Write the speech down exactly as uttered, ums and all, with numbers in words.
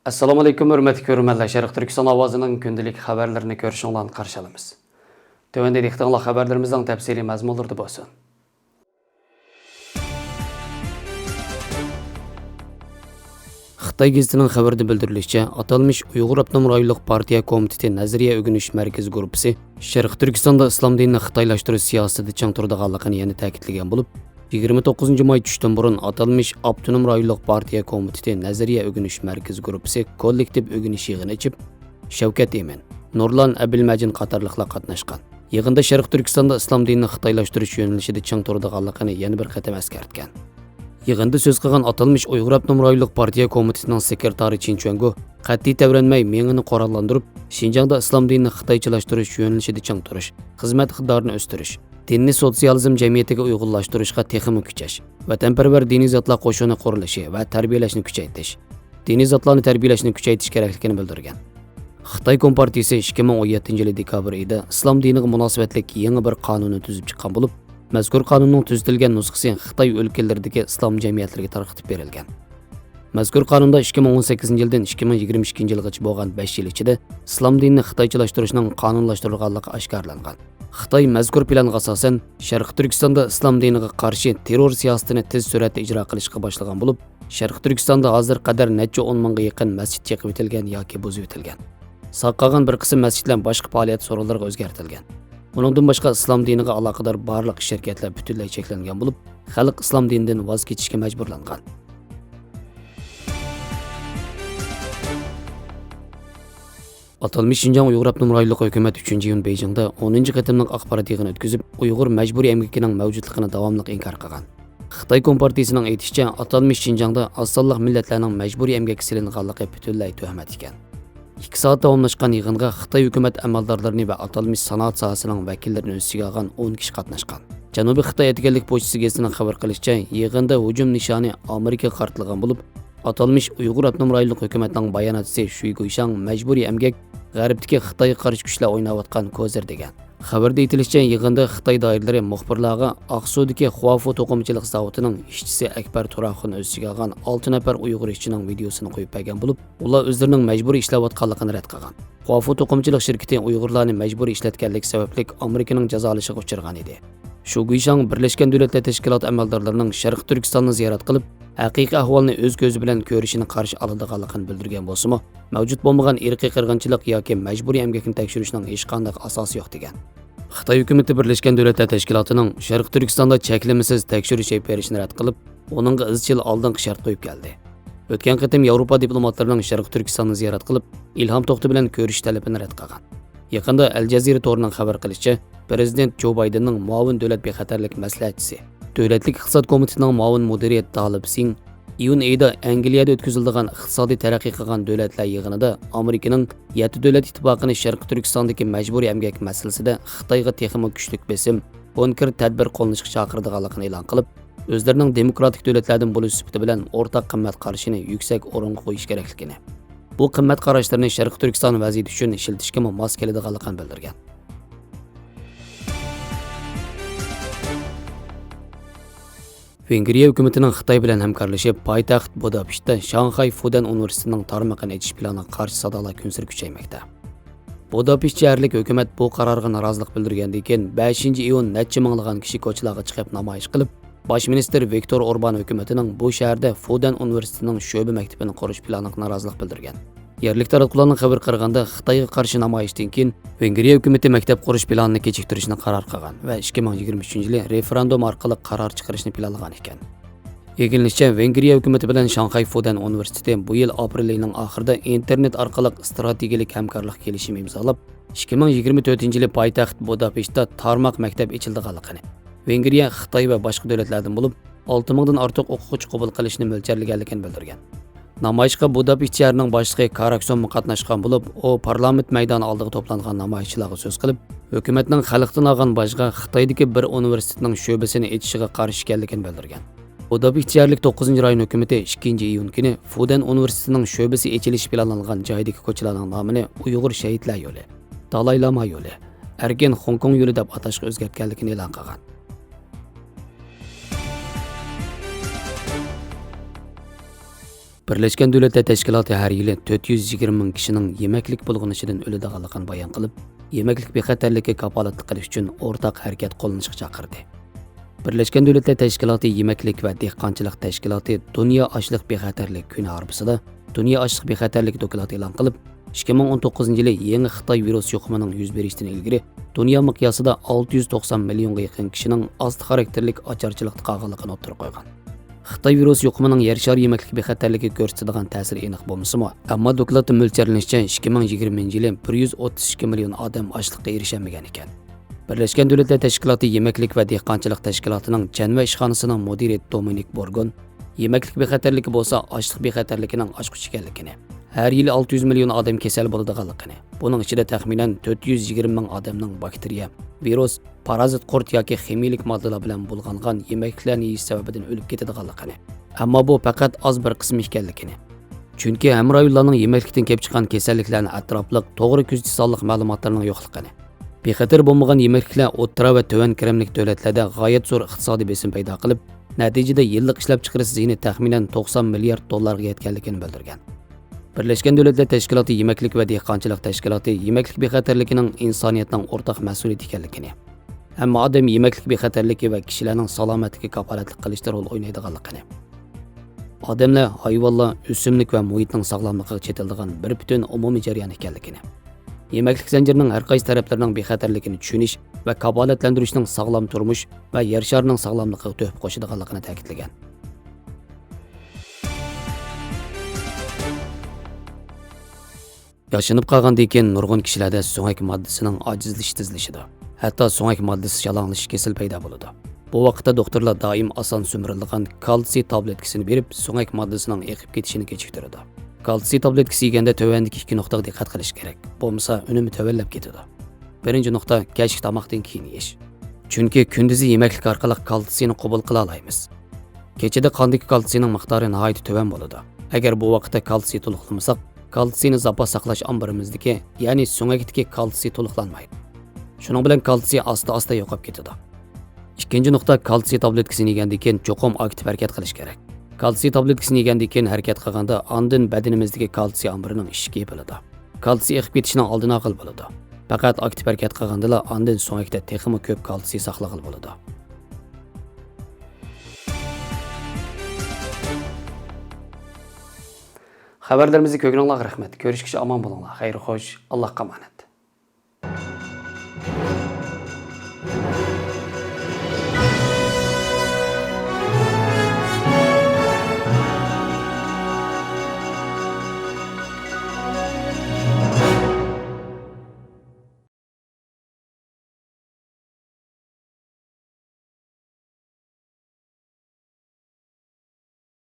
ئەسسالامۇ ئەلەيكۇم، ھۆرمەتلىك كۆرۈرمەنلەر، شەرقىي تۈركىستان ئاۋازىنىڭ كۈندىلىك خەۋەرلىرىنى كۆرۈشۈڭلارنى قارشى ئالىمىز. تۆۋەندە دىققىتىڭلار خەۋەرلىرىمىزنىڭ تەپسىلىي مەزمۇنلىرىدا بولسۇن. خىتاي گېزىتىنىڭ خەۋىرىدە بىلدۈرۈلۈشىچە، ئاتالمىش ئۇيغۇر ئاپتونوم رايونلۇق پارتىيە كومىتېتى نەزەرىيە ئۆگىنىش مەركىزى گۇرۇپپىسى شەرقىي تۈركىستاندا ئىسلام دىنىنى خىتايلاشتۇرۇش سىياسىتىدە چىڭ تۇرىدىغانلىقىنى يەنە تەكىتلىگەن بولۇپ، يىگىرمە توققۇزىنچى ماي چۈشتىن بۇرۇن ئاتالمىش ئاپتونوم رايونلۇق پارتىيە كومىتېتى نەزەرىيە ئۆگىنىش مەركىزى گۇرۇپپىسى كوللېكتىپ ئۆگىنىش يىغىنى ئېچىپ، شەۋكەت ئىمىن، نۇرلان ئەبىلمەجىن قاتارلىقلار قاتناشقان. يىغىندا شەرقىي تۈركىستاندا ئىسلام دىنىنى خىتايلاشتۇرۇش يۆنىلىشىدە چىڭ تۇرىدىغانلىقىنى يەنە بىر قېتىم ئەسكەرتكەن. يىغىندا سۆز قىلغان ئاتالمىش ئۇيغۇر ئاپتونوم رايونلۇق پارتىيە كومىتېتىنىڭ سېكرېتارى چىن چۈەنگو قەتئىي تەۋرەنمەي مېڭىنى قوراللاندۇرۇپ، شىنجاڭدا ئىسلام دىنىنى خىتايچىلاشتۇرۇش يۆنىلىشىدە چىڭ تۇرۇش، خىزمەت ئىقتىدارىنى ئۆستۈرۈش، دىننى سوتسىيالىزم جەمئىيىتىگە ئۇيغۇنلاشتۇرۇشقا تېخىمۇ كۈچەش، ۋەتەنپەرۋەر دىنىي زاتلار قوشۇنى قۇرۇلۇشى ۋە تەربىيەلەشنى كۈچەيتىش، دىنىي زاتلارنى تەربىيەلەشنى كۈچەيتىش كېرەكلىكىنى بىلدۈرگەن. خىتاي كومپارتىيىسى ئىككى مىڭ ئون يەتتىنچى يىلى دېكابىر ئېيىدا ئىسلام دىنىغا مۇناسىۋەتلىك يېڭى بىر قانۇننى تۈزۈپ چىققان بولۇپ، مەزكۇر قانۇننىڭ تۈزىتىلگەن نۇسخىسى خىتاي ئۆلكىلىرىدىكى ئىسلام جەمئىيەتلىرىگە تارقىتىپ بېرىلگەن. مەزكۇر قانۇندا ئىككى مىڭ ئون سەككىزىنچى يىلدىن ئىككى مىڭ يىگىرمە ئىككىنچى يىلغىچە بولغان بەش يىل ئىچىدە ئىسلام دىنىنى خىتايچىلاشتۇرۇشنىڭ قانۇنلاشتۇرۇلغانلىقى ئاشكارىلانغان. خىتاي مەزكۇر پىلانغا ئاساسەن، شەرقىي تۈركىستاندا ئىسلام دىنىغا قارشى تېررور سىياسىتىنى تېز سۈرئەتتە ئىجرا قىلىشقا باشلىغان بولۇپ، شەرقىي تۈركىستاندا ھازىرغا قەدەر نەچچە ئون مىڭغا يېقىن مەسچىت چېقىۋېتىلگەن ياكى بۇزۇۋېتىلگەن. ساق قالغان بىر قىسىم مەسچىتلەر باشقا پائالىيەت سورۇنلىرىغا ئۆزگەرتىلگەن. ئۇنىڭدىن باشقا، ئىسلام دىنىغا ئالاقىدار بارلىق شىركەتلەر پۈتۈنلەي چەكلەنگەن بولۇپ، خەلق ئىسلام دىنىدىن ۋاز كېچىشكە مەجبۇرلانغان. ئاتالمىش شىنجاڭ ئۇيغۇر ئاپتونوم رايونلۇق ھۆكۈمەت ئۈچىنچى ئىيۇن بېيجىڭدا ئونىنچى قېتىملىق ئاخبارات يىغىنى ئۆتكۈزۈپ، ئۇيغۇر مەجبۇرىي ئەمگىكىنىڭ مەۋجۇتلۇقىنى داۋاملىق ئىنكار قىلغان. خىتاي كومپارتىيىسىنىڭ ئېيتىشىچە، ئاتالمىش شىنجاڭدا ئاز سانلىق مىللەتلەرنىڭ مەجبۇرىي ئەمگەككە سېلىنغانلىقى پۈتۈنلەي تۆھمەت ئىكەن. ئىككى سائەت داۋاملاشقان يىغىنغا خىتاي ھۆكۈمەت ئەمەلدارلىرىنى ۋە ئاتالمىش سانائەت ساھەسىنىڭ ۋەكىللىرىنى ئۆز ئىچىگە ئالغان ئون كىشى قاتناشقان. جەنۇبىي خىتاي ئەتىگەنلىك پوچتىسى گېزىتىنىڭ خەۋەر قىلىشىچە، يىغىندا ھۇجۇم نىشانى ئامېرىكىغا قارىتىلغان بولۇپ، ئاتالمىش ئۇيغۇر ئاپتونوم رايونلۇق ھۆكۈمەتنىڭ باياناتچىسى شۈي گۇيشاڭ مەجبۇرىي ئەمگەك غەربتىكى خىتايغا قارشى كۈچلەر ئويناۋاتقان كوزىر دېگەن. خەۋەردە ئېيتىلىشىچە، يىغىندا خىتاي دائىرىلىرى مۇخبىرلارغا ئاقسۇدىكى خۇافۇ توقۇمىچىلىق زاۋۇتىنىڭ ئىشچىسى ئەكبەر تۇراخۇن ئۆز ئىچىگە ئالغان ئالتە نەپەر ئۇيغۇر ئىشچىنىڭ ۋىدېيوسىنى قويۇپ بەرگەن بولۇپ، ئۇلار ئۆزلىرىنىڭ مەجبۇرىي ئىشلەۋاتقانلىقىنى رەت قىلغان. خۇافۇ توقۇمىچىلىق شىركىتى ئۇيغۇرلارنى مەجبۇرىي ئىشلەتكەنلىكى سەۋەبلىك ئامېرىكىنىڭ جازالىشىغا ئۇچرىغان ئىدى. شۇ گۇيشاڭ بىرلەشكەن دۆلەتلەر تەشكىلاتى ئەمەلدارلىرىنىڭ شەرقىي تۈركىستاننى زىيارەت قىلىپ، ھەقىقىي ئەھۋالنى ئۆز كۆزى بىلەن كۆرۈشىنى قارشى ئالىدىغانلىقىنى بىلدۈرگەن بولسىمۇ، مەۋجۇت بولمىغان ئىرقىي قىرغىنچىلىق ياكى مەجبۇرىي ئەمگەكنى تەكشۈرۈشنىڭ ھېچقانداق ئاساسى يوق، دېگەن. خىتاي ھۆكۈمىتى بىرلەشكەن دۆلەتلەر تەشكىلاتىنىڭ شەرقىي تۈركىستاندا چەكلىمىسىز تەكشۈرۈش ئېلىپ بېرىشىنى رەت قىلىپ، ئۇنىڭغا ئىزچىل ئالدىنقى شەرت قويۇپ كەلدى. ئۆتكەن قېتىم ياۋروپا دىپلوماتلىرىنىڭ شەرقىي تۈركىستاننى زىيارەت قىلىپ، ئىلھام توختى بىلەن كۆرۈشۈش تەلىپىنى رەت قىلغان. يېقىندا ئەل جەزىرە تورىنىڭ خەۋەر قىلىشىچە، پىرېزىدېنت جو بايدېننىڭ مۇئاۋىن دۆلەت بىخەتەرلىك مەسلىھەتچىسى، دۆلەتلىك ئىقتىساد كومىتېتىنىڭ مۇئاۋىن مۇدىرى تالىپ سىڭ ئىيۇن ئېيىدا ئەنگلىيەدە ئۆتكۈزۈلىدىغان ئىقتىسادىي تەرەققىي قىلغان دۆلەتلەر يىغىنىدا ئامېرىكىنىڭ يەتتە دۆلەت ئىتتىپاقىنى شەرقىي تۈركىستاندىكى مەجبۇرىي ئەمگەك مەسىلىسىدە خىتايغا تېخىمۇ كۈچلۈك بېسىم، كونكرېت تەدبىر قوللىنىشقا چاقىرىدىغانلىقىنى ئېلان قىلىپ، ئۆزلىرىنىڭ دېموكراتىك دۆلەتلەردىن بولۇش سۈپىتى بىلەن ئورتاق قىممەت قارىشىنى يۈكسەك ئورۇنغا قويۇش كېرەكلىكىنى، بۇ قىممەت قاراشلىرىنى شەرقىي تۈركىستان ۋەزىيىتى ئۈچۈن ئىشلىتىشكىمۇ ماس كېلىدىغانلىقىنى بىلدۈرگەن. ۋېنگرىيە ھۆكۈمىتىنىڭ خىتاي بىلەن ھەمكارلىشىپ، پايتەخت بۇداپېشتتا شاڭخەي فۇدەن ئۇنىۋېرسىتېتىنىڭ تارمىقىنى ئېچىش پىلانىغا قارشى سادالار كۈنسېرى كۈچەيمەكتە. بۇداپېشت شەھەرلىك ھۆكۈمەت بۇ قارارغا نارازىلىق بىلدۈرگەندىن كېيىن، بەشىنچى ئىيۇن نەچچە مىڭلىغان كىشى كوچىلارغا چىقىپ نامايىش قىلىپ، باش مىنىستىر ۋىكتور ئوربان ھۆكۈمىتىنىڭ بۇ شەھەردە فۇدەن ئۇنىۋېرسىتېتىنىڭ شۆبە مەكتىپىنى قۇرۇش پىلانىغا نارازىلىق بىلدۈرگەن. يەرلىك تاراتقۇلارنىڭ خەۋىرى قىلغاندا، خىتايغا قارشى نامايىشتىن كېيىن، ۋېنگرىيە ھۆكۈمىتى مەكتەپ قۇرۇش پىلانىنى كېچىكتۈرۈشنى قارار قىلغان ۋە ئىككى مىڭ يىگىرمە ئۈچىنچى يىلى رېفېراندۇم ئارقىلىق قارار چىقىرىشنى پىلانلىغان ئىكەن. ئىگىلىنىشىچە، ۋېنگرىيە ھۆكۈمىتى بىلەن شاڭخەي فۇدەن ئۇنىۋېرسىتېتى بۇ يىل ئاپرېل ئېيىنىڭ ئاخىرىدا ئىنتېرنېت ئارقىلىق ئىستراتېگىيەلىك ھەمكارلىق كېلىشىمى ئىمزالاپ، ئىككى مىڭ يىگىرمە تۆتىنچى يىلى پايتەخت بۇداپېشتتا تارماق مەكتەپ ئېچىلىدىغانلىقىنى، ۋېنگرىيە، خىتاي ۋە باشقا دۆلەتلەردىن بولۇپ، ئالتە مىڭدىن ئارتۇق ئوقۇغۇچى قوبۇل قىلىشنى مۆلچەرلىگەنلىكىنى بىلدۈرگەن. نامايىشقا بۇداپېشت شەھىرىنىڭ باشلىقى كاراكسونمۇ قاتناشقان بولۇپ، ئۇ پارلامېنت مەيدانى ئالدىغا توپلانغان نامايىشچىلارغا سۆز قىلىپ، ھۆكۈمەتنىڭ خەلقتىن ئالغان باجغا خىتايدىكى بىر ئۇنىۋېرسىتېتنىڭ شۆبىسىنى ئېچىشىغا قارشى ئىكەنلىكىنى بىلدۈرگەن. بۇداپېشت شەھەرلىك توققۇزىنچى رايون ھۆكۈمىتى ئىككىنچى ئىيۇن كۈنى فۇدەن ئۇنىۋېرسىتېتىنىڭ شۆبىسى ئېچىلىشى پىلانلانغان جايدىكى كوچىلارنىڭ نامىنى ئۇيغۇر شېھىتلەر يولى، دالاي لاما يولى، ئەركىن خوڭكوڭ يولى دەپ ئاتاشقا ئۆزگەرتكەنلىكىنى ئېلان قىلغان. بىرلەشكەن دۆلەتلەر تەشكىلاتى ھەر يىلى تۆت يۈز يىگىرمە مىڭ كىشىنىڭ يېمەكلىك بۇلغىنىشىدىن ئۆلىدىغانلىقىنى بايان قىلىپ، يېمەكلىك بىخەتەرلىكىگە كاپالەتلىك قىلىش ئۈچۈن ئورتاق ھەرىكەت قوللىنىشقا چاقىردى. بىرلەشكەن دۆلەتلەر تەشكىلاتى يېمەكلىك ۋە دېھقانچىلىق تەشكىلاتى دۇنيا ئاشلىق بىخەتەرلىك كۈنى ھارپىسىدا دۇنيا ئاشلىق بىخەتەرلىكى دوكلاتى ئېلان قىلىپ، ئىككى مىڭ ئون توققۇزىنچى يىلى يېڭى خىتاي ۋىرۇس يۇقۇمىنىڭ يۈز بېرىشتىن ئىلگىرى دۇنيا مىقياسىدا ئالتە يۈز توقسان مىليونغا يېقىن كىشىنىڭ ئاستا خاراكتېرلىك ئاچارچىلىقتا قالغانلىقىنى ئوتتۇرىغا قويغان. خىتاي ۋىرۇس يۇقۇمىنىڭ يەر شارى يېمەكلىك بىخەتەرلىكىگە كۆرسىتىدىغان تەسىرى ئېنىق بولمىسىمۇ، ئەمما دوكلاتتا مۆلچەرلىنىشىچە، ئىككى مىڭ يىگىرمىنچى يىلى بىر يۈز ئوتتۇز ئىككى مىليون ئادەم ئاشلىققا ئېرىشەلمىگەن ئىكەن. بىرلەشكەن دۆلەتلەر تەشكىلاتى يېمەكلىك ۋە دېھقانچىلىق تەشكىلاتىنىڭ چەنۋە ئىشخانىسىنىڭ مۇدىرى دومىنىك بورگون يېمەكلىك بىخەتەرلىكى بولسا ئاشلىق بىخەتەرلىكىنىڭ ئاچقۇچى ئىكەنلىكىنى، ھەر يىلى ئالتە يۈز مىليون ئادەم كېسەل بولىدىغانلىقىنى، بۇنىڭ ئىچىدە تەخمىنەن تۆت يۈز يىگىرمە مىڭ ئادەمنىڭ باكتېرىيە، ۋىرۇس، پارازىت قۇرت ياكى خىمىيىلىك ماددىلار بىلەن بۇلغانغان يېمەكلىكلەرنى يېيىش سەۋەبىدىن ئۆلۈپ كېتىدىغانلىقىنى، ئەمما بۇ پەقەت ئاز بىر قىسمى ئىكەنلىكىنى، چۈنكى ھەمراھىيلارنىڭ يېمەكلىكتىن كېلىپ چىققان كېسەللىكلەرنى ئەتراپلىق، توغرا كۆزىتىش سانلىق مەلۇماتلارنىڭ يوقلۇقىنى، بىخەتەر بولمىغان يېمەكلىكلەر ئوتتۇرا ۋە تۆۋەن كىرىملىك دۆلەتلەردە غايەت زور ئىقتىسادىي بېسىم پەيدا قىلىپ، نەتىجىدە يىللىق ئىشلەپچىقىرىش زىيىنى تەخمىنەن توقسان مىليارد دوللارغا يەتكەنلىكىنى بىلدۈرگەن. بىرلەشكەن دۆلەتلەر تەشكىلاتى يېمەكلىك ۋە دېھقانچىلىق تەشكىلاتى يېمەكلىك بىخەتەرلىكىنىڭ ئىنسانىيەتنىڭ ئورتاق مەسئۇلىيىتى ئىكەنلىكىنى، ھەممە ئادەم يېمەكلىك بىخەتەرلىكى ۋە كىشىلەرنىڭ سالامەتلىكىگە كاپالەتلىك قىلىشتا رول ئوينايدىغانلىقىنى، ئادەملەر، ھايۋانلار، ئۆسۈملۈك ۋە مۇھىتنىڭ ساغلاملىقىغا چېتىلىدىغان بىر پۈتۈن ئومۇمىي جەريان ئىكەنلىكىنى، يېمەكلىك زەنجىرىنىڭ ھەر قايسى تەرەپلىرىنىڭ بىخەتەرلىكىنى چۈشىنىش ۋە كاپالەتلەندۈرۈشنىڭ ساغلام تۇرمۇش ۋە يەر شارىنىڭ ساغلاملىقىغا تۆھپە قوشىدىغانلىقىنى تەكىتلىگەن. ياشىنىپ قالغاندىن كېيىن نۇرغۇن كىشىلەردە سۆڭەك ماددىسىنىڭ ئاجىزلىشىش تېزلىشىدۇ. ھەتتا سۆڭەك ماددىسى شالاڭلىشىش كېسىلى پەيدا بولىدۇ. بۇ ۋاقىتتا دوختۇرلار دائىم ئاسان سۈمۈرۈلىدىغان كالتسىي تابلېتكىسىنى بېرىپ، سۆڭەك ماددىسىنىڭ ئېقىپ كېتىشىنى كېچىكتۈرىدۇ. كالتسىي تابلېتكىسى يېگەندە تۆۋەندىكى ئىككى نۇقتىغا دىققەت قىلىش كېرەك. بولمىسا ئۈنۈمى تۆۋەنلەپ كېتىدۇ. بىرىنچى نۇقتا، كەچلىك تاماقتىن كېيىن يېيىش. چۈنكى كۈندۈزى يېمەكلىك ئارقىلىق كالتسىينى قوبۇل قىلالايمىز. كېچىدە قاندىكى كالتسىينىڭ مىقدارى ناھايىتى تۆۋەن بولىدۇ. ئەگەر بۇ ۋاقىتتا كالتسىي تولۇقلىمىساق، كالتسىينى زاپاس ساقلاش ئامبىرىمىزدىكى، يەنى سۆڭەكتىكى كالتسىي تولۇقلانمايدۇ. شۇنىڭ بىلەن كالتسىي ئاستا-ئاستا يوقاپ كېتىدۇ. ئىككىنچى نۇقتا، كالتسىي تابلېتكىسىنى يېگەندىن كېيىن چوقۇم ئاكتىپ ھەرىكەت قىلىش كېرەك. كالتسىي تابلېتكىسىنى يېگەندىن كېيىن ھەرىكەت قىلغاندا، ئاندىن بەدىنىمىزدىكى كالتسىي ئامبىرىنىڭ ئىشىكى يېپىلىدۇ. كالتسىي ئېقىپ كېتىشنىڭ ئالدىنى ئالغىلى بولىدۇ. پەقەت ئاكتىپ ھەرىكەت قىلغاندىلا ئاندىن سۆڭەكتە تېخىمۇ كۆپ كالتسىي ساقلىغىلى بولىدۇ. خەۋەرلىرىمىزنى كۆرگىنىڭلارغا رەھمەت. كۆرۈشكىچە ئامان بولۇڭلار. خەير خوش. ئاللاھقا ئامانەت.